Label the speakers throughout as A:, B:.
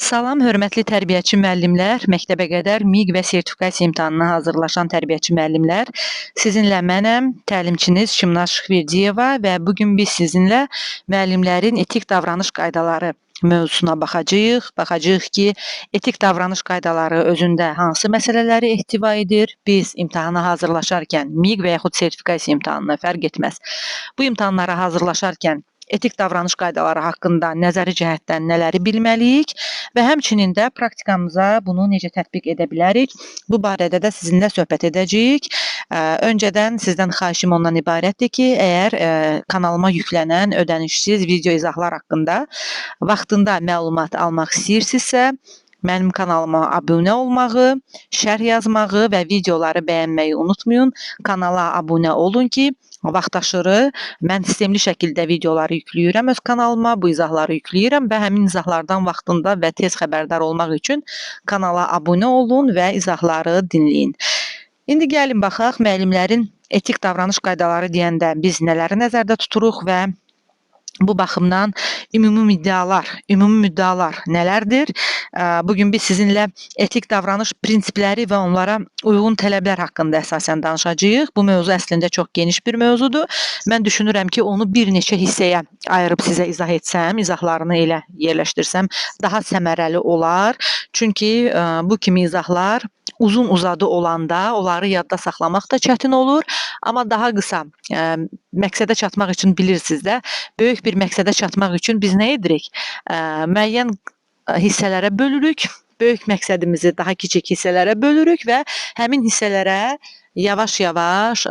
A: Salam, hörmətli tərbiyəçi müəllimlər, məktəbə qədər MİQ və sertifikasiya imtahanına hazırlaşan tərbiyəçi müəllimlər. Sizinlə mənəm, təlimçiniz Şimnaz Şıxverdiyeva və bu gün biz sizinlə müəllimlərin etik davranış qaydaları mövzusuna baxacağıq. Baxacağıq ki, etik davranış qaydaları özündə hansı məsələləri ehtiva edir? Biz imtahana hazırlaşarkən MİQ və yaxud sertifikasiya imtahanına fərq etməz. Bu imtahanlara hazırlaşarkən etik davranış qaydaları haqqında nəzəri cəhətdən nələri bilməliyik və həmçinin də praktikamıza bunu necə tətbiq edə bilərik? Bu barədə də sizinlə söhbət edəcəyik. Öncədən sizdən xahişim ondan ibarətdir ki, əgər kanalıma yüklənən ödənişsiz video izahlar haqqında vaxtında məlumat almaq istəyirsinizsə, mənim kanalıma abunə olmağı, şərh yazmağı və videoları bəyənməyi unutmayın. Kanala abunə olun ki, vaxtaşırı mən sistemli şəkildə videoları yükləyirəm öz kanalıma, bu izahları yükləyirəm və həmin izahlardan vaxtında və tez xəbərdar olmaq üçün kanala abunə olun və izahları dinləyin. İndi gəlin baxaq müəllimlərin etik davranış qaydaları deyəndə biz nələri nəzərdə tuturuq və bu baxımdan ümumi müddəalar nələrdir? Bugün biz sizinlə etik davranış prinsipləri və onlara uyğun tələblər haqqında əsasən danışacağıq. Bu mövzu əslində çox geniş bir mövzudur. Mən düşünürəm ki, onu bir neçə hissəyə ayırıb sizə izah etsəm, izahlarını elə yerləşdirsəm daha səmərəli olar. Çünki bu kimi izahlar uzun uzadı olanda onları yadda saxlamaq da çətin olur. Amma daha qısa məqsədə çatmaq üçün bilirsiniz də, böyük bir məqsədə çatmaq üçün biz nə edirik? Müəyyən hissələrə bölürük. Böyük məqsədimizi daha kiçik hissələrə bölürük və həmin hissələrə yavaş-yavaş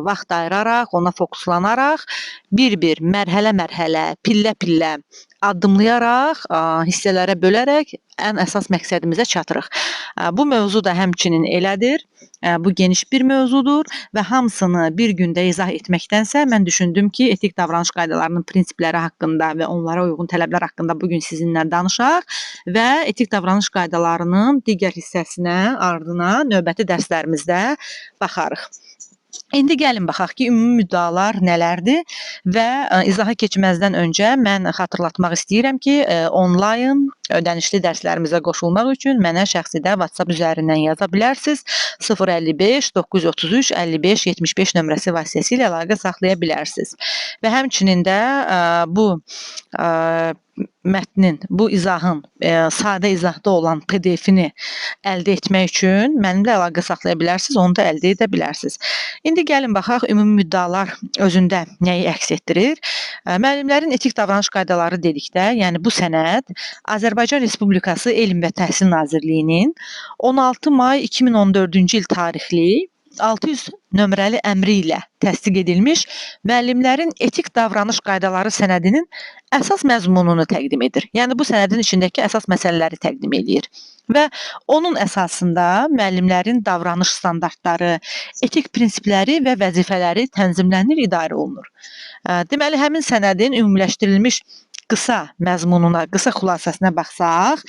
A: vaxt ayıraraq, ona fokuslanaraq bir-bir, mərhələ-mərhələ, pillə-pillə addımlayaraq, hissələrə bölərək ən əsas məqsədimizə çatırıq. Bu mövzu da həmçinin elədir. Bu geniş bir mövzudur və hamısını bir gündə izah etməkdənsə mən düşündüm ki, etik davranış qaydalarının prinsipləri haqqında və onlara uyğun tələblər haqqında bu gün sizinlə danışaq və etik davranış qaydalarının digər hissəsinə, ardına növbəti dərslərimizdə baxarıq. İndi gəlin baxaq ki, ümumi müddəalar nələrdir və izaha keçməzdən öncə mən xatırlatmaq istəyirəm ki, onlayn ödənişli dərslərimizə qoşulmaq üçün mənə şəxsidə WhatsApp üzərindən yaza bilərsiniz. 055 933 55 75 nömrəsi vasitəsilə əlaqə saxlaya bilərsiniz. Və həmçinin də bu mətnin, bu izahın sadə izahda olan PDF-ini əldə etmək üçün mənimlə əlaqə saxlaya bilərsiniz, onu da əldə edə bilərsiniz. İndi gəlin baxaq ümumi müddəalar özündə nəyi əks etdirir? Müəllimlərin etik davranış qaydaları dedikdə, yəni bu sənəd Azərbaycan Respublikası Elm və Təhsil Nazirliyinin 16 may 2014-cü il tarixli 600 nömrəli əmri ilə təsdiq edilmiş müəllimlərin etik davranış qaydaları sənədinin əsas məzmununu təqdim edir. Yəni bu sənədin içindəki əsas məsələləri təqdim eləyir. Və onun əsasında müəllimlərin davranış standartları, etik prinsipləri və vəzifələri tənzimlənir, idarə olunur. Deməli, həmin sənədin ümumiləşdirilmiş qısa məzmununa, qısa xülasəsinə baxsaq,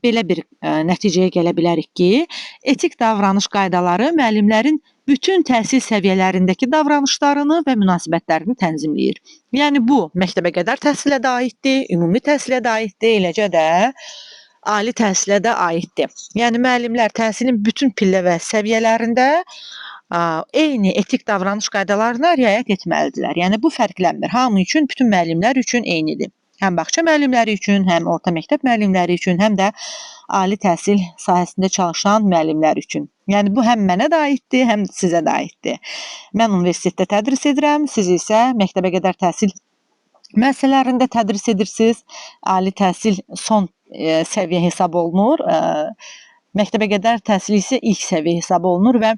A: belə bir nəticəyə gələ bilərik ki, etik davranış qaydaları müəllimlərin bütün təhsil səviyyələrindəki davranışlarını və münasibətlərini tənzimləyir. Yəni bu məktəbə qədər təhsilə də aiddir, ümumi təhsilə də aiddir, eləcə də ali təhsilə də aiddir. Yəni müəllimlər təhsilin bütün pillə və səviyyələrində eyni etik davranış qaydalarına riayət etməlidirlər. Yəni bu fərqlənmir. Hamı üçün, bütün müəllimlər üçün eynidir. Həm bağça müəllimləri üçün, həm orta məktəb müəllimləri üçün, həm də ali təhsil sahəsində çalışan müəllimlər üçün. Yəni bu həm mənə də aiddir, həm sizə də aiddir. Mən universitetdə tədris edirəm, siz isə məktəbə qədər təhsil müəssisələrində tədris edirsiniz. Ali təhsil son səviyyə hesab olunur. Məktəbə qədər təhsil isə ilk səviyyə hesab olunur və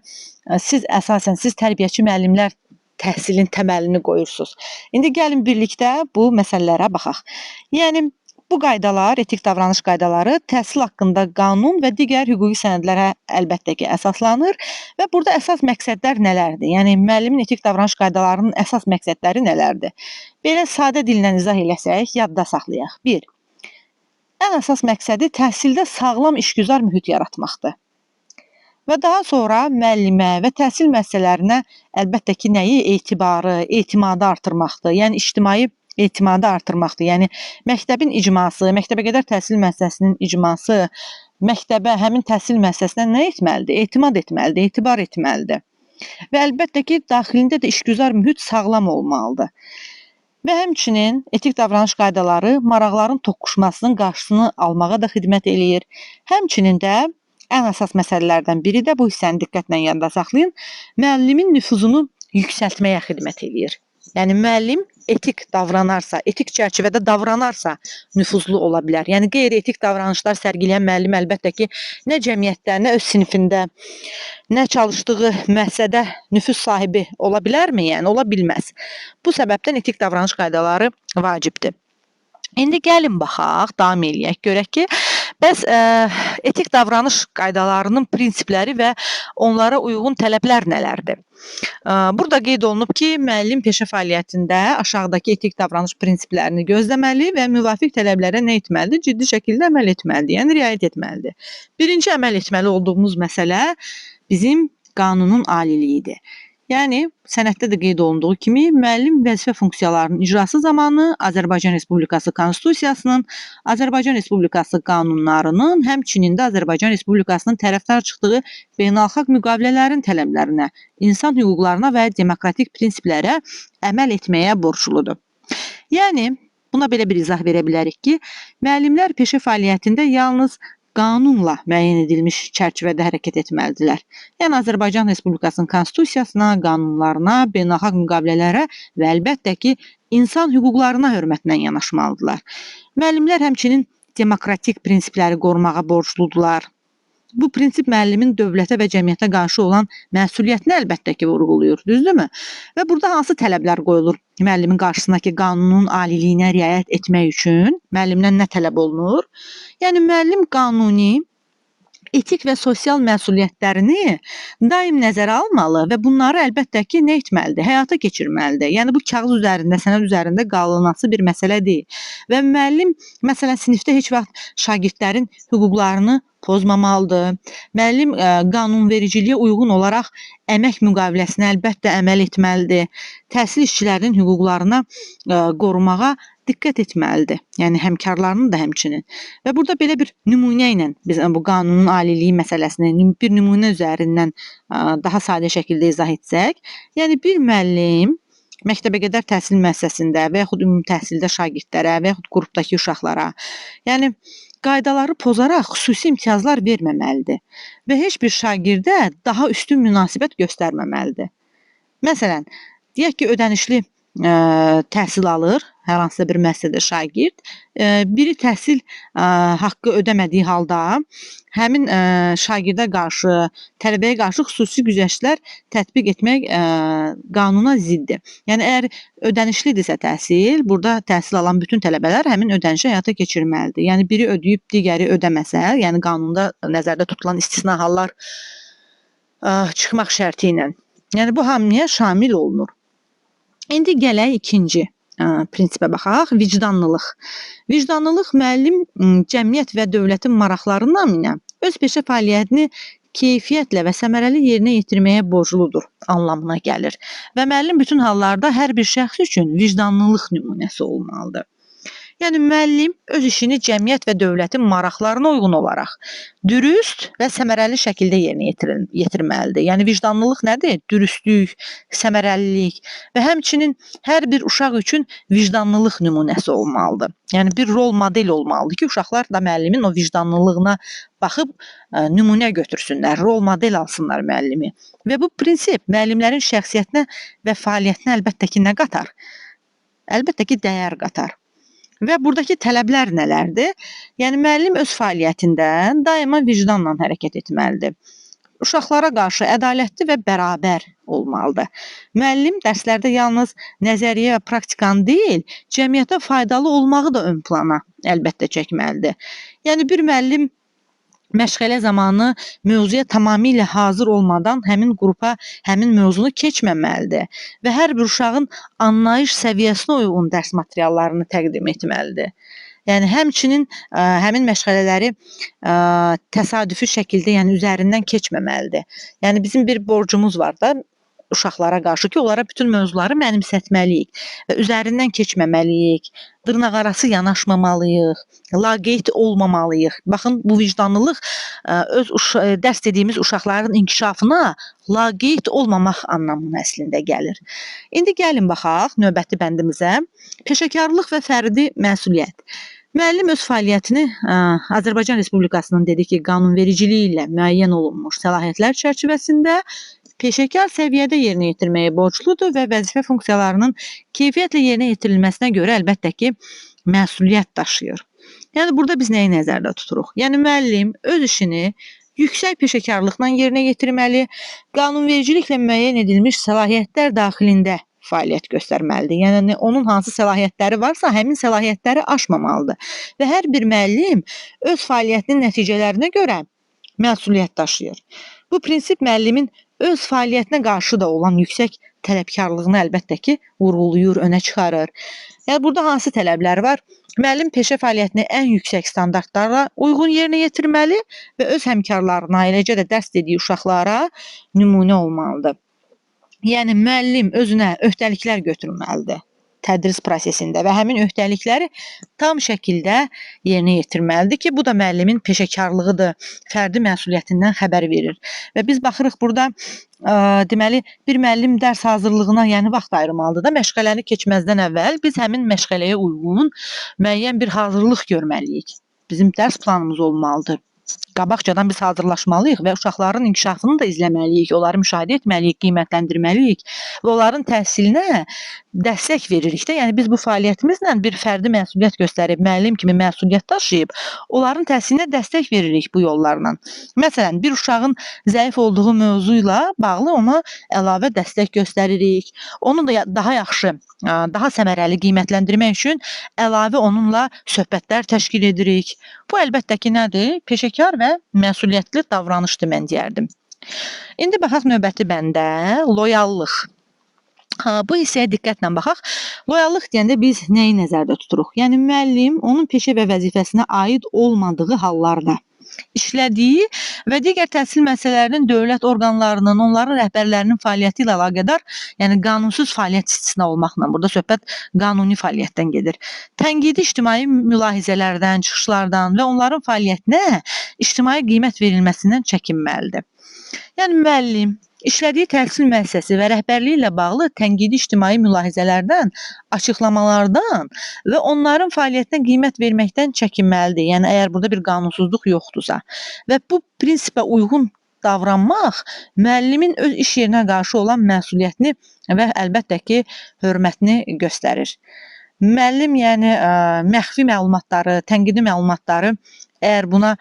A: siz əsasən siz tərbiyəçi müəllimlər təhsilin təməlini qoyursunuz. İndi gəlin birlikdə bu məsələlərə baxaq. Yəni bu qaydalar, etik davranış qaydaları təhsil haqqında qanun və digər hüquqi sənədlərə əlbəttə ki, əsaslanır və burada əsas məqsədlər nələrdir? Yəni müəllimin etik davranış qaydalarının əsas məqsədləri nələrdir? Belə sadə dillə izah eləsək, yadda saxlayaq. 1. Ən əsas məqsədi təhsildə sağlam işgüzar mühit yaratmaqdır. Və daha sonra müəllimə və təhsil müəssisələrinə əlbəttə ki, nəyi? Etibarı, etimadı artırmaqdır. Yəni ictimai Etimadı artırmaqdır. Yəni məktəbin icması, məktəbəqədər təhsil müəssisəsinin icması məktəbə, həmin təhsil müəssisəsinə nə etməlidir? Etimad etməlidir, etibar etməlidir. Və əlbəttə ki, daxilində də işgüzar mühit sağlam olmalıdır. Və həmçinin etik davranış qaydaları maraqların toqquşmasının qarşısını almağa da xidmət eləyir. Həmçinin də ən əsas məsələlərdən biri də bu hissəni diqqətlə yadda saxlayın. Müəllimin nüfuzunu yüksəltməyə xidmət eləyir. Yəni müəllim etik davranarsa, etik çərçivədə davranarsa nüfuzlu ola bilər. Yəni qeyri-etik davranışlar sərgiləyən müəllim əlbəttə ki, nə cəmiyyətdə, nə öz sinifində, nə çalışdığı müəssisədə nüfuz sahibi ola bilərmi? Yəni ola bilməz. Bu səbəbdən etik davranış qaydaları vacibdir. İndi gəlin baxaq, davam eləyək, görək ki, bəs etik davranış qaydalarının prinsipləri və onlara uyğun tələblər nələrdir? Burada qeyd olunub ki, müəllim peşə fəaliyyətində aşağıdakı etik davranış prinsiplərini gözləməli və müvafiq tələblərə nə etməlidir? Ciddi şəkildə əməl etməlidir, yəni riayət etməlidir. Birinci əməl etməli olduğumuz məsələ bizim qanunun aliliyidir. Yəni, sənəddə də qeyd olunduğu kimi, müəllim vəzifə funksiyalarının icrası zamanı Azərbaycan Respublikası Konstitusiyasının, Azərbaycan Respublikası qanunlarının, həmçinin də Azərbaycan Respublikasının tərəfdar çıxdığı beynəlxalq müqavilələrin tələblərinə, insan hüquqlarına və demokratik prinsiplərə əməl etməyə borcludur. Yəni, buna belə bir izah verə bilərik ki, müəllimlər peşə fəaliyyətində yalnız qanunla müəyyən edilmiş çərçivədə hərəkət etməlidirlər. Yəni Azərbaycan Respublikasının Konstitusiyasına, qanunlarına, beynəlxalq müqavilələrə və əlbəttə ki, insan hüquqlarına hörmətlə yanaşmalıdırlar. Müəllimlər həmçinin demokratik prinsipləri qorumağa borcludular. Bu prinsip müəllimin dövlətə və cəmiyyətə qarşı olan məsuliyyətini əlbəttə ki, vurğulayır, düzdürmü? Və burada hansı tələblər qoyulur müəllimin qarşısına ki, qanunun aliliyinə riayət etmək üçün müəllimdən nə tələb olunur? Yəni müəllim qanuni, etik və sosial məsuliyyətlərini daim nəzərə almalı və bunları əlbəttə ki, nə etməlidir? Həyata keçirməlidir. Yəni bu kağız üzərində, sənəd üzərində qalınası bir məsələ deyil. Və müəllim məsələn sinifdə heç vaxt şagirdlərin hüquqlarını pozmamalıdır. Müəllim qanunvericiliyə uyğun olaraq əmək müqaviləsinə əlbəttə əməl etməlidir. Təhsil işçilərinin hüquqlarına qorumağa diqqət etməlidir. Yəni həmkarlarının da həmçinin. Və burada belə bir nümunə ilə biz bu qanunun aliliyi məsələsini bir nümunə üzərindən daha sadə şəkildə izah etsək, yəni bir müəllim məktəbəqədər təhsil müəssisəsində və yaxud ümumi təhsildə şagirdlərə və yaxud qrupdakı uşaqlara, yəni qaydaları pozaraq xüsusi imtiyazlar verməməlidir və heç bir şagirdə daha üstün münasibət göstərməməlidir. Məsələn, deyək ki, ödənişli təhsil alır hər hansısa bir müəssisədə şagird, biri təhsil haqqı ödəmədiyi halda həmin şagirdə qarşı, tələbəyə qarşı xüsusi güzəştlər tətbiq etmək qanuna ziddir. Yəni əgər ödənişlidirsə təhsil, burada təhsil alan bütün tələbələr həmin ödənişi həyata keçirməlidir. Yəni biri ödəyib, digəri ödəməsə, yəni qanunda nəzərdə tutulan istisna hallar çıxmaq şərti ilə. Yəni bu hamıya şamil olunur. İndi gələk ikinci prinsipə baxaq, vicdanlılıq. Vicdanlılıq müəllim cəmiyyət və dövlətin maraqları naminə öz peşə fəaliyyətini keyfiyyətlə və səmərəli yerinə yetirməyə borcludur anlamına gəlir. Və müəllim bütün hallarda hər bir şəxs üçün vicdanlılıq nümunəsi olmalıdır. Yəni müəllim öz işini cəmiyyət və dövlətin maraqlarına uyğun olaraq dürüst və səmərəli şəkildə yerinə yetirməlidir. Yəni vicdanlılıq nədir? Dürüstlük, səmərəlilik və həmçinin hər bir uşaq üçün vicdanlılıq nümunəsi olmalıdır. Yəni bir rol model olmalıdır ki, uşaqlar da müəllimin o vicdanlılığına baxıb nümunə götürsünlər, rol model alsınlar müəllimi. Və bu prinsip müəllimlərin şəxsiyyətinə və fəaliyyətinə əlbəttə ki, nə qatar? Əlbəttə ki, dəyər qatar. Və buradakı tələblər nələrdir? Yəni müəllim öz fəaliyyətində daima vicdanla hərəkət etməlidir. Uşaqlara qarşı ədalətli və bərabər olmalıdır. Müəllim dərslərdə yalnız nəzəriyyə və praktikanı deyil, cəmiyyətə faydalı olmağı da ön plana əlbəttə çəkməlidir. Yəni bir müəllim məşğələ zamanı mövzuya tamamilə hazır olmadan həmin qrupa həmin mövzunu keçməməlidir və hər bir uşağın anlayış səviyyəsinə uyğun dərs materiallarını təqdim etməlidir. Yəni həmçinin həmin məşğələləri təsadüfi şəkildə, yəni üzərindən keçməməlidir. Yəni bizim bir borcumuz var da uşaqlara qarşı ki, onlara bütün mövzuları mənimsətməliyik və üzərindən keçməməliyik, dırnaqarası yanaşmamalıyıq, laqeyd olmamalıyıq. Baxın, bu vicdanlılıq öz dərs dediyimiz uşaqların inkişafına laqeyd olmamaq anlamına əslində gəlir. İndi gəlin baxaq növbəti bəndimizə. Peşəkarlıq və fərdi məsuliyyət. Müəllim öz fəaliyyətini Azərbaycan Respublikasının dedik ki, qanunvericiliyi ilə müəyyən olunmuş səlahiyyətlər çərçivəsində peşəkar səviyyədə yerinə yetirməyə borcludur və vəzifə funksiyalarının keyfiyyətlə yerinə yetirilməsinə görə əlbəttə ki, məsuliyyət daşıyır. Yəni burada biz nəyi nəzərdə tuturuq? Yəni müəllim öz işini yüksək peşəkarlıqla yerinə yetirməli, qanunvericiliklə müəyyən edilmiş səlahiyyətlər daxilində fəaliyyət göstərməlidir. Yəni onun hansı səlahiyyətləri varsa, həmin səlahiyyətləri aşmamalıdır. Və hər bir müəllim öz fəaliyyətinin nəticələrinə görə məsuliyyət daşıyır. Bu prinsip müəllimin öz fəaliyyətinə qarşı da olan yüksək tələbkarlığını əlbəttə ki, vurğulayır, önə çıxarır. Yəni burada hansı tələblər var? Müəllim peşə fəaliyyətini ən yüksək standartlara uyğun yerinə yetirməli və öz həmkarlarına, eləcə də dərs dediyi uşaqlara nümunə olmalıdır. Yəni müəllim özünə öhdəliklər götürməlidir tədris prosesində və həmin öhdəlikləri tam şəkildə yerinə yetirməlidir ki, bu da müəllimin peşəkarlığıdır, fərdi məsuliyyətindən xəbər verir. Və biz baxırıq burada deməli bir müəllim dərs hazırlığına, yəni vaxt ayırmalıdır da, məşğələni keçməzdən əvvəl biz həmin məşğələyə uyğun müəyyən bir hazırlıq görməliyik. Bizim dərs planımız olmalıdır. Qabaqcadan biz hazırlaşmalıyıq və uşaqların inkişafını da izləməliyik, onları müşahidə etməliyik, qiymətləndirməliyik və onların təhsilinə dəstək veririk də. Yəni biz bu fəaliyyətimizlə bir fərdi məsuliyyət göstərib, müəllim kimi məsuliyyət daşıyıb, onların təhsilinə dəstək veririk bu yollarla. Məsələn, bir uşağın zəif olduğu mövzu ilə bağlı ona əlavə dəstək göstəririk. Onu da daha yaxşı, daha səmərəli qiymətləndirmək üçün əlavə onunla söhbətlər təşkil edirik. Bu əlbəttə ki, nədir? Peşəkar və məsuliyyətli davranışdır mən deyərdim. İndi baxaq növbəti bəndə, loyallıq. Bu hissəyə diqqətlə baxaq. Loyallıq deyəndə biz nəyi nəzərdə tuturuq? Yəni müəllim onun peşə və vəzifəsinə aid olmadığı hallarda işlədiyi və digər təhsil müəssisələrinin dövlət orqanlarının, onların rəhbərlərinin fəaliyyəti ilə əlaqədar, yəni qanunsuz fəaliyyət istisna olmaqla, burada söhbət qanuni fəaliyyətdən gedir. Tənqidi ictimai mülahizələrdən, çıxışlardan və onların fəaliyyətinə ictimai qiymət verilməsindən çəkinməlidir. Yəni müəllim işlədiyi təhsil müəssisəsi və rəhbərliyi ilə bağlı tənqidi ictimai mülahizələrdən, açıqlamalardan və onların fəaliyyətinə qiymət verməkdən çəkinməlidir. Yəni əgər burada bir qanunsuzluq yoxdursa və bu prinsipə uyğun davranmaq müəllimin öz iş yerinə qarşı olan məsuliyyətini və əlbəttə ki, hörmətini göstərir. Müəllim, yəni məxfi məlumatları, tənqidi məlumatları əgər buna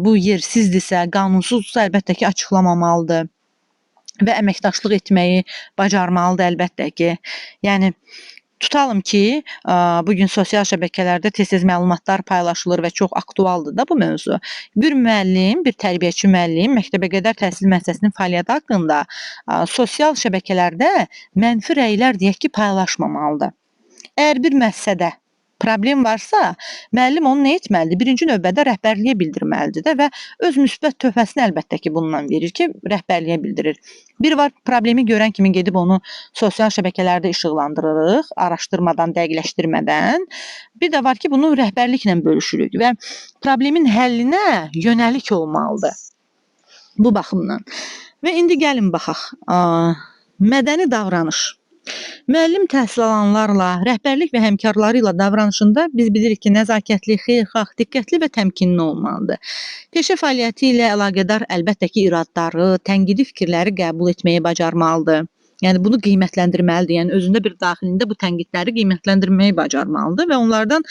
A: bu yersizdirsə, qanunsuzdursa, əlbəttə ki, açıqlamamalıdır və əməkdaşlıq etməyi bacarmalıdır əlbəttə ki. Yəni tutalım ki, bu gün sosial şəbəkələrdə tez-tez məlumatlar paylaşılır və çox aktualdır da bu mövzu. Bir müəllim, bir tərbiyəçi müəllim məktəbəqədər təhsil müəssisəsinin fəaliyyəti haqqında sosial şəbəkələrdə mənfi rəylər deyək ki, paylaşmamalıdır. Əgər bir müəssisədə problem varsa, müəllim onu nə etməlidir? Birinci növbədə rəhbərliyə bildirməlidir də və öz müsbət töhfəsini əlbəttə ki, bundan verir ki, rəhbərliyə bildirir. Bir var problemi görən kimi gedib onu sosial şəbəkələrdə işıqlandırırıq, araşdırmadan, dəqiqləşdirmədən. Bir də var ki, bunu rəhbərliklə bölüşürük və problemin həllinə yönəlik olmalıdır bu baxımdan. Və indi gəlin baxaq. Mədəni davranış. Müəllim təhsil alanlarla, rəhbərlik və həmkarları ilə davranışında biz bilirik ki, nəzakətli, xeyirxah, diqqətli və təmkinli olmalıdır. Peşə fəaliyyəti ilə əlaqədar əlbəttə ki, iradları, tənqidi fikirləri qəbul etməyi bacarmalıdır. Yəni bunu qiymətləndirməlidir. Yəni özündə bir daxilində bu tənqidləri qiymətləndirməyi bacarmalıdır və onlardan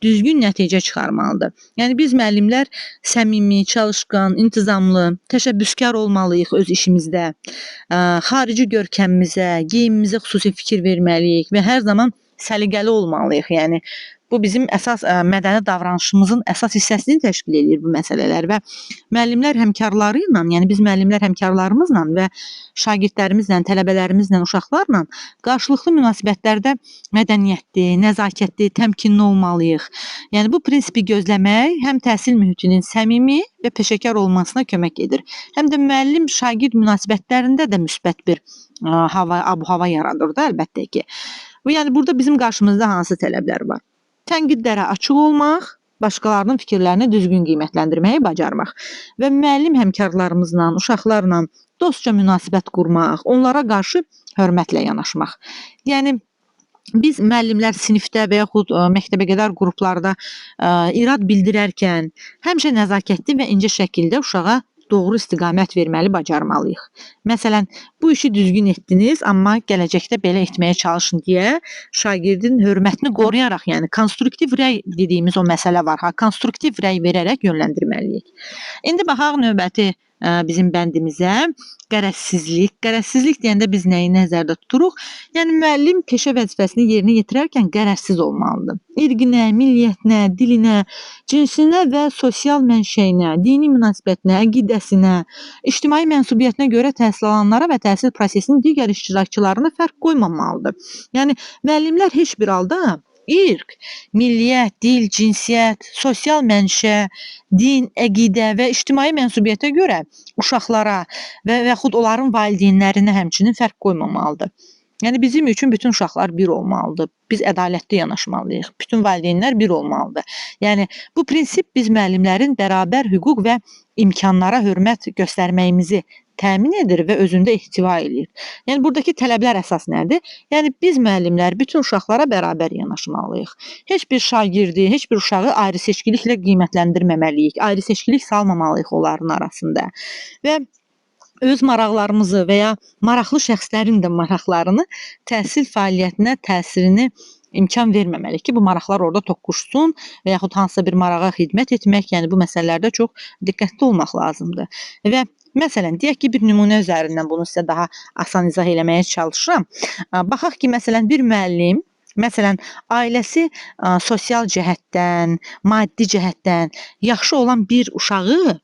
A: düzgün nəticə çıxarmalıdır. Yəni biz müəllimlər səmimi, çalışqan, intizamlı, təşəbbüskar olmalıyıq öz işimizdə. Xarici görkəmimizə, geyimimizə xüsusi fikir verməliyik və hər zaman səliqəli olmalıyıq. Yəni Bu bizim əsas mədəni davranışımızın əsas hissəsini təşkil eləyir bu məsələlər və müəllimlər həmkarları ilə, yəni biz müəllimlər həmkarlarımızla və şagirdlərimizlə, tələbələrimizlə, uşaqlarla qarşılıqlı münasibətlərdə mədəniyyətli, nəzakətli, təmkinli olmalıyıq. Yəni bu prinsipi gözləmək həm təhsil mühitinin səmimi və peşəkar olmasına kömək edir. Həm də müəllim-şagird münasibətlərində də müsbət bir hava, ab-hava yaradır da əlbəttə ki. Və yəni burada bizim qarşımızda hansı tələblər var? Tənqidlərə açıq olmaq, başqalarının fikirlərini düzgün qiymətləndirməyi bacarmaq və müəllim həmkarlarımızla, uşaqlarla dostca münasibət qurmaq, onlara qarşı hörmətlə yanaşmaq. Yəni biz müəllimlər sinifdə və yaxud məktəbə qədər qruplarda irad bildirərkən həmişə nəzakətli və incə şəkildə uşağa doğru istiqamət verməli bacarmalıyıq. Məsələn, bu işi düzgün etdiniz, amma gələcəkdə belə etməyə çalışın deyə şagirdin hörmətini qoruyaraq, yəni konstruktiv rəy dediyimiz o məsələ var ha, konstruktiv rəy verərək yönləndirməliyik. İndi baxaq növbəti bizim bəndimizə, qərəzsizlik. Qərəzsizlik deyəndə biz nəyi nəzərdə tuturuq? Yəni müəllim peşə vəzifəsini yerinə yetirərkən qərəzsiz olmalıdır. İrqinə, milliyyətinə, dilinə, cinsinə və sosial mənşəyinə, dini münasibətinə, əqidəsinə, ictimai mənsubiyyətinə görə təhsil alanlara və təhsil prosesinin digər iştirakçılarına fərq qoymamalıdır. Yəni müəllimlər heç bir halda irq, milliyyət, dil, cinsiyyət, sosial mənşə, din, əqidə və ictimai mənsubiyyətə görə uşaqlara və yaxud onların valideynlərinə həmçinin fərq qoymamalıdır. Yəni bizim üçün bütün uşaqlar bir olmalıdır. Biz ədalətli yanaşmalıyıq. Bütün valideynlər bir olmalıdır. Yəni bu prinsip biz müəllimlərin bərabər hüquq və imkanlara hörmət göstərməyimizi təmin edir və özündə ehtiva eləyir. Yəni buradakı tələblər əsas nədir? Yəni biz müəllimlər bütün uşaqlara bərabər yanaşmalıyıq. Heç bir şagirdi, heç bir uşağı ayrı seçkiliklə qiymətləndirməməliyik. Ayrı seçkilik salmamalıyıq onların arasında. Və öz maraqlarımızı və ya maraqlı şəxslərin də maraqlarını təhsil fəaliyyətinə təsirini imkan verməməliyik ki, bu maraqlar orada toqquşsun və yaxud hansısa bir marağa xidmət etmək, yəni bu məsələlərdə çox diqqətli olmaq lazımdır. Və məsələn, deyək ki, bir nümunə üzərindən bunu sizə daha asan izah eləməyə çalışıram. Baxaq ki, məsələn, bir müəllim, məsələn, ailəsi sosial cəhətdən, maddi cəhətdən yaxşı olan bir uşağı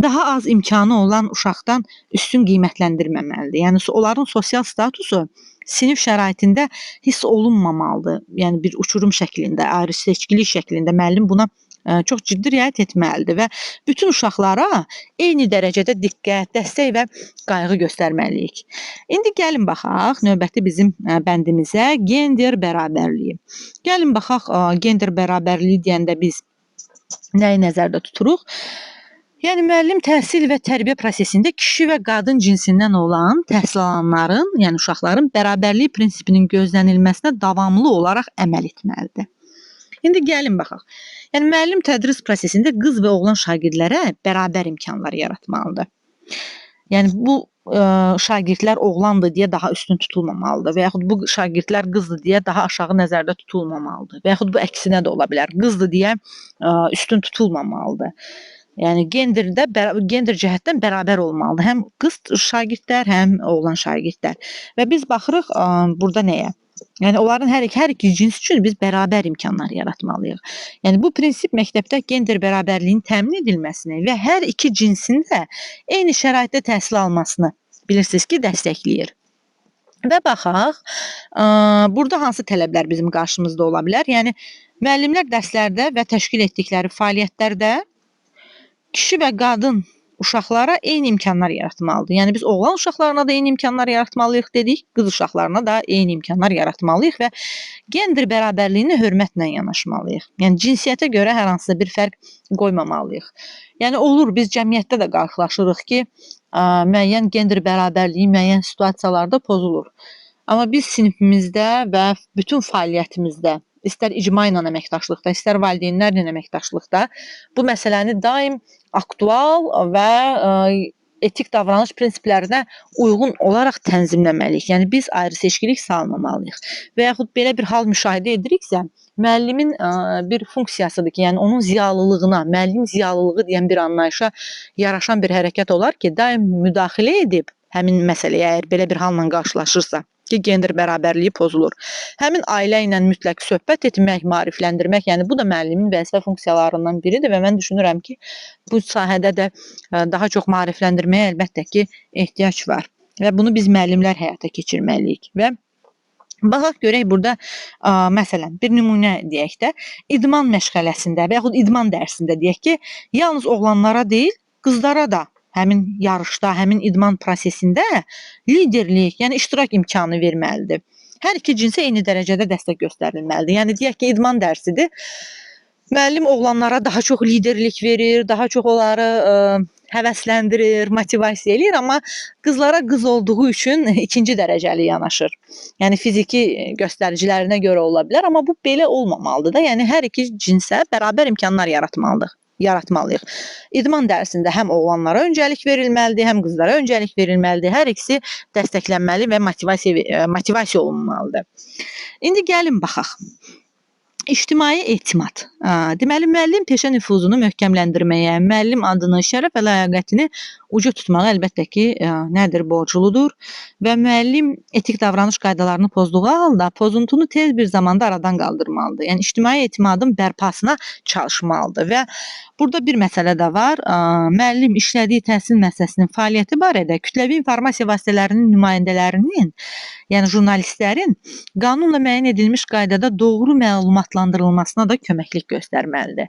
A: daha az imkanı olan uşaqdan üstün qiymətləndirməməlidir. Yəni onların sosial statusu sinif şəraitində hiss olunmamalıdır. Yəni bir uçurum şəklində, ayrı seçkilik şəklində müəllim buna çox ciddi riayət etməlidir və bütün uşaqlara eyni dərəcədə diqqət, dəstək və qayğı göstərməliyik. İndi gəlin baxaq növbəti bizim bəndimizə, gender bərabərliyi. Gəlin baxaq gender bərabərliyi deyəndə biz nəyi nəzərdə tuturuq? Yəni müəllim təhsil və tərbiyə prosesində kişi və qadın cinsindən olan təhsil alanların, yəni uşaqların bərabərlik prinsipinin gözlənilməsinə davamlı olaraq əməl etməlidir. İndi gəlin baxaq. Yəni müəllim tədris prosesində qız və oğlan şagirdlərə bərabər imkanlar yaratmalıdır. Yəni bu şagirdlər oğlandır deyə daha üstün tutulmamalıdır və yaxud bu şagirdlər qızdır deyə daha aşağı nəzərdə tutulmamalıdır və yaxud bu əksinə də ola bilər. Qızdır deyə üstün tutulmamalıdır. Yəni gender cəhətdən bərabər olmalıdır. Həm qız şagirdlər, həm oğlan şagirdlər. Və biz baxırıq burada nəyə? Yəni onların hər iki cins üçün biz bərabər imkanlar yaratmalıyıq. Yəni bu prinsip məktəbdə gender bərabərliyinin təmin edilməsini və hər iki cinsin də eyni şəraitdə təhsil almasını bilirsiniz ki, dəstəkləyir. Və baxaq, burada hansı tələblər bizim qarşımızda ola bilər? Yəni müəllimlər dərslərdə və təşkil etdikləri fəaliyyətlərdə kişi və qadın uşaqlara eyni imkanlar yaratmalıdır. Yəni biz oğlan uşaqlarına da eyni imkanlar yaratmalıyıq dedik, qız uşaqlarına da eyni imkanlar yaratmalıyıq və gender bərabərliyinə hörmətlə yanaşmalıyıq. Yəni cinsiyyətə görə hər hansısa bir fərq qoymamalıyıq. Yəni olur, biz cəmiyyətdə də qarşılaşırıq ki, müəyyən gender bərabərliyi müəyyən situasiyalarda pozulur. Amma biz sinifimizdə və bütün fəaliyyətimizdə, istər icma ilə əməkdaşlıqda, istər valideynlərlə əməkdaşlıqda bu məsələni daim aktual və etik davranış prinsiplərinə uyğun olaraq tənzimləməliyik. Yəni biz ayrı seçkilik salmamalıyıq. Və yaxud belə bir hal müşahidə ediriksə, müəllimin bir funksiyasıdır ki, yəni onun ziyalılığına, müəllim ziyalılığı deyən bir anlayışa yaraşan bir hərəkət olar ki, daim müdaxilə edib həmin məsələyə, əgər belə bir halla qarşılaşırsa, ki, gender bərabərliyi pozulur. Həmin ailə ilə mütləq söhbət etmək, maarifləndirmək, yəni bu da müəllimin vəzifə funksiyalarından biridir və mən düşünürəm ki, bu sahədə də daha çox maarifləndirməyə əlbəttə ki, ehtiyac var və bunu biz müəllimlər həyata keçirməliyik və baxaq görək burada məsələn bir nümunə deyək də, idman məşğələsində və yaxud idman dərsində deyək ki, yalnız oğlanlara deyil, qızlara da həmin yarışda, həmin idman prosesində liderlik, yəni iştirak imkanı verməlidir. Hər iki cinsə eyni dərəcədə dəstək göstərilməlidir. Yəni deyək ki, idman dərsidir. Müəllim oğlanlara daha çox liderlik verir, daha çox onları həvəsləndirir, motivasiya eləyir, amma qızlara qız olduğu üçün ikinci dərəcəli yanaşır. Yəni fiziki göstəricilərinə görə ola bilər, amma bu belə olmamalıdır da. Yəni hər iki cinsə bərabər imkanlar yaratmalıyıq. İdman dərsində həm oğlanlara öncəlik verilməlidir, həm qızlara öncəlik verilməlidir. Hər ikisi dəstəklənməli və motivasiya olunmalıdır. İndi gəlin baxaq. İctimai etimad. Deməli, müəllim peşə nüfuzunu möhkəmləndirməyə, müəllim adını, şərəf və ləyaqətini uca tutmağa əlbəttə ki, nədir, borcludur və müəllim etik davranış qaydalarını pozduğu halda pozuntunu tez bir zamanda aradan qaldırmalıdır. Yəni ictimai etimadın bərpasına çalışmalıdır və burada bir məsələ də var. Müəllim işlədiyi təhsil müəssisəsinin fəaliyyəti barədə kütləvi informasiya vasitələrinin nümayəndələrinin, yəni jurnalistlərin qanunla müəyyən edilmiş qaydada doğru məlumatlandırılmasına da köməklik göstərməlidir.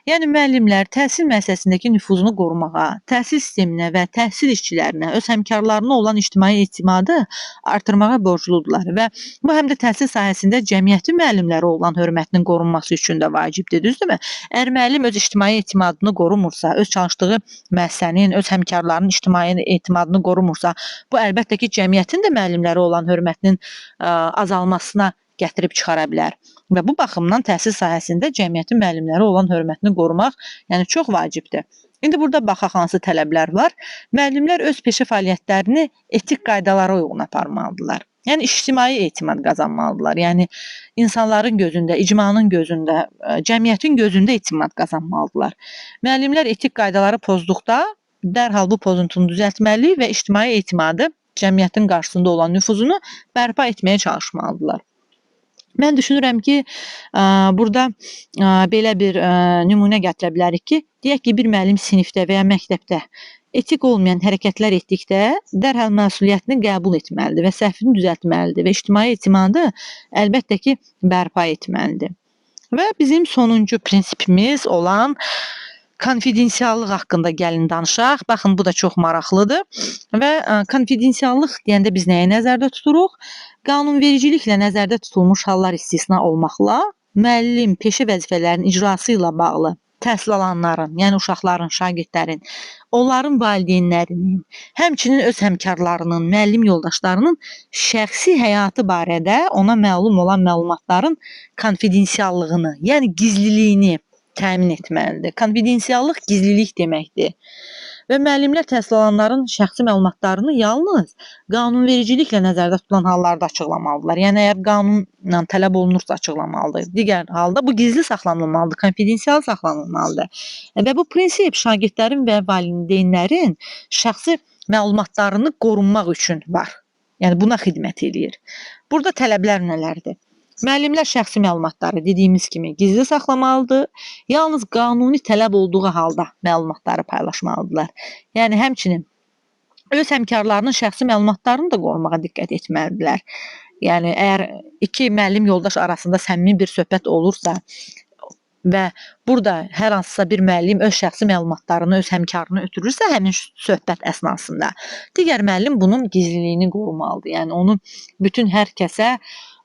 A: Yəni müəllimlər təhsil müəssisəsindəki nüfuzunu qorumağa, təhsil sisteminə və təhsil işçilərinə, öz həmkarlarına olan ictimai etimadı artırmağa borcludurlar və bu həm də təhsil sahəsində cəmiyyətin müəllimlərə olan hörmətinin qorunması üçün də vacibdir, düzdürmü? Əgər müəllim öz ictimai etimadını qorumursa, öz çalışdığı müəssisənin, öz həmkarlarının ictimai etimadını qorumursa, bu əlbəttə ki, cəmiyyətin də müəllimlərə olan hörmətinin azalmasına gətirib çıxara bilər. Və bu baxımdan təhsil sahəsində cəmiyyətin müəllimlərə olan hörmətini qorumaq, yəni çox vacibdir. İndi burada baxaq hansı tələblər var. Müəllimlər öz peşə fəaliyyətlərini etik qaydalara uyğun aparmalıdırlar. Yəni ictimai etimad qazanmalıdırlar. Yəni insanların gözündə, icmanın gözündə, cəmiyyətin gözündə etimad qazanmalıdırlar. Müəllimlər etik qaydaları pozduqda dərhal bu pozuntunu düzəltməli və ictimai etimadı, cəmiyyətin qarşısında olan nüfuzunu bərpa etməyə çalışmalıdırlar. Mən düşünürəm ki, burada belə bir nümunə gətirə bilərik ki, deyək ki, bir müəllim sinifdə və ya məktəbdə etik olmayan hərəkətlər etdikdə dərhal məsuliyyətini qəbul etməlidir və səhvini düzəltməlidir və ictimai etimadı əlbəttə ki, bərpa etməlidir. Və bizim sonuncu prinsipimiz olan konfidensiallıq haqqında gəlin danışaq. Baxın, bu da çox maraqlıdır. Və konfidensiallıq deyəndə biz nəyi nəzərdə tuturuq? Qanunvericiliklə nəzərdə tutulmuş hallar istisna olmaqla, müəllim peşə vəzifələrinin icrası ilə bağlı təhsil alanların, yəni uşaqların, şagirdlərin, onların valideynlərinin, həmçinin öz həmkarlarının, müəllim yoldaşlarının şəxsi həyatı barədə ona məlum olan məlumatların konfidensiallığını, yəni gizliliyini təmin etməlidir. Konfidensiallıq gizlilik deməkdir. Və müəllimlər təhsil alanların şəxsi məlumatlarını yalnız qanunvericiliklə nəzərdə tutulan hallarda açıqlamalıdırlar. Yəni əgər qanunla tələb olunursa açıqlamalıdır. Digər halda bu gizli saxlanılmalıdır, konfidensial saxlanılmalıdır. Və bu prinsip şagirdlərin və valideynlərin şəxsi məlumatlarını qorunmaq üçün var. Yəni buna xidmət eləyir. Burada tələblər nələrdir? Müəllimlər şəxsi məlumatları dediyimiz kimi gizli saxlamalıdır. Yalnız qanuni tələb olduğu halda məlumatları paylaşmalıdırlar. Yəni həmçinin öz həmkarlarının şəxsi məlumatlarını da qorumağa diqqət etməlidirlər. Yəni əgər iki müəllim yoldaş arasında səmimi bir söhbət olursa və burada hər hansısa bir müəllim öz şəxsi məlumatlarını öz həmkarına ötürürsə həmin söhbət əsnasında, digər müəllim bunun gizliliyini qorumalıdır. Yəni onu bütün hər kəsə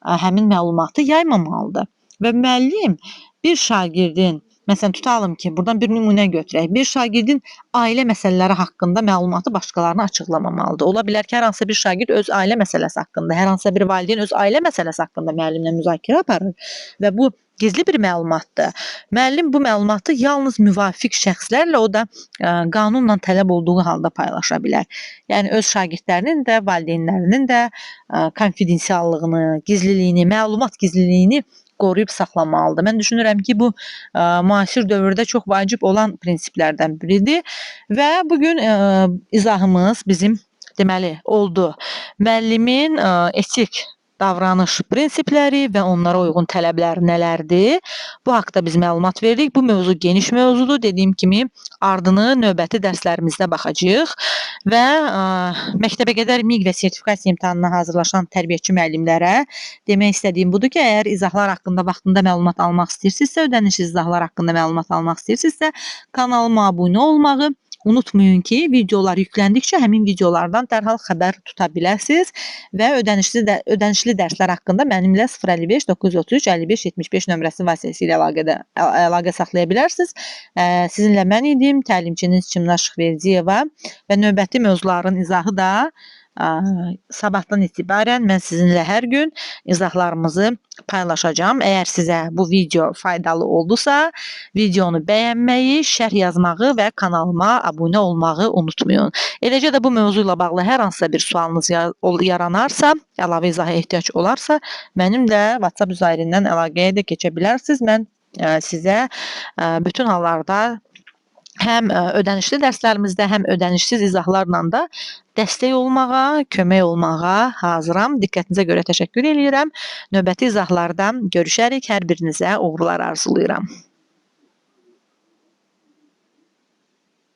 A: həmin məlumatı yaymamalıdır. Və müəllim bir şagirdin, məsələn tutalım ki, buradan bir nümunə götürək, bir şagirdin ailə məsələləri haqqında məlumatı başqalarına açıqlamamalıdır. Ola bilər ki, hər hansısa bir şagird öz ailə məsələsi haqqında, hər hansısa bir valideyn öz ailə məsələsi haqqında müəllimlə müzakirə aparır və bu gizli bir məlumatdır. Müəllim bu məlumatı yalnız müvafiq şəxslərlə, o da qanunla tələb olduğu halda paylaşa bilər. Yəni öz şagirdlərinin də, valideynlərinin də konfidensiallığını, gizliliyini, məlumat gizliliyini qoruyub saxlamalıdır. Mən düşünürəm ki, bu müasir dövrdə çox vacib olan prinsiplərdən biridir və bugün izahımız bizim Deməli, oldu. Müəllimin etik davranış prinsipləri və onlara uyğun tələblər nələrdir? Bu haqda biz məlumat verdik. Bu mövzu geniş mövzudur. Dediyim kimi, ardını növbəti dərslərimizdə baxacağıq və məktəbəqədər MİQ və sertifikasiya imtahanına hazırlaşan tərbiyəçi müəllimlərə demək istədiyim budur ki, əgər izahlar haqqında vaxtında məlumat almaq istəyirsinizsə, ödənişsiz izahlar haqqında məlumat almaq istəyirsinizsə, kanalıma abunə olmağı unutmayın ki, videolar yükləndikcə həmin videolardan dərhal xəbər tuta biləsiniz və ödənişli dərslər haqqında mənimlə 055 933 55 75 nömrəsi vasitəsilə əlaqə saxlaya bilərsiniz. Sizinlə mən idim, təlimçiniz Çimnaz Şıxverdiyeva və növbəti mövzuların izahı da sabahdan etibarən mən sizinlə hər gün izahlarımızı paylaşacağam. Əgər sizə bu video faydalı oldusa, videonu bəyənməyi, şərh yazmağı və kanalıma abunə olmağı unutmayın. Eləcə də bu mövzu ilə bağlı hər hansısa bir sualınız yaranarsa, əlavə izaha ehtiyac olarsa, mənim də WhatsApp üzərindən əlaqəyə də keçə bilərsiniz. Mən sizə bütün hallarda həm ödənişli dərslərimizdə, həm ödənişsiz izahlarla da dəstək olmağa, kömək olmağa hazıram. Diqqətinizə görə təşəkkür eləyirəm. Növbəti izahlarda görüşərik. Hər birinizə uğurlar arzulayıram.